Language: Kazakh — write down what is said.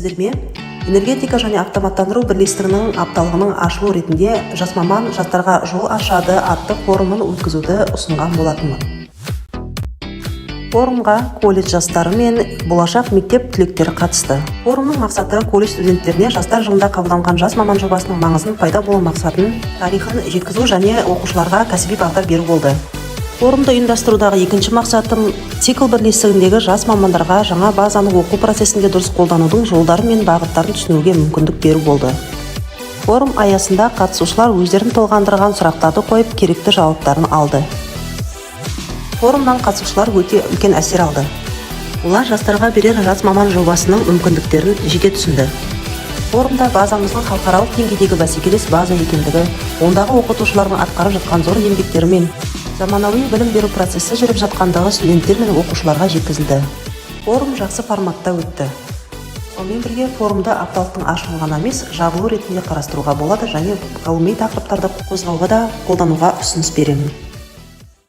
Сәлеметсіздер ме? Энергетика және автоматтандыру бірлестігінің апталығының ашылу ретінде «Жас маман жастарға жол ашады» атты форумын өткізуді ұсынған болатынмын. Форумға колледж жастары мен болашақ мектеп түлектері қатысты. Форумның мақсаты колледж студенттеріне Жастар жылында қабылданған «Жас маман» жобасының маңызын, пайда болу мақсатын, тарихын жеткізу және оқушыларға кәсіби бағдар беру болды. Форумды ұйымдастырудағы екінші мақсатым цикл бірлестігіндегі жас мамандарға жаңа базаны оқу процесінде дұрыс қолданудың жолдары мен бағыттарын түсінуге мүмкіндік беру болды. Форум аясында қатысушылар өздерін толғандырған сұрақтарды қойып, керекті жауаптарын алды. Форумнан қатысушылар өте үлкен әсер алды. Олар жастарға берер «Жас маман» жобасының мүмкіндіктерін жете түсінді. Форумда базамыздың халықаралық деңгейдегі бәсекелес база екендігі, ондағы оқытушылардың атқарып жатқан зор еңбектері мен заманауи білім беру процесі жүріп жатқандығы студенттер мен оқушыларға жеткізілді. Форум жақсы форматта өтті. Сонымен бірге форумды апталықтың ашылуы ғана емес, жабылу ретінде қарастыруға болады және ғылыми тақырыптарды қозғауға да қолдануға ұсыныс беремін.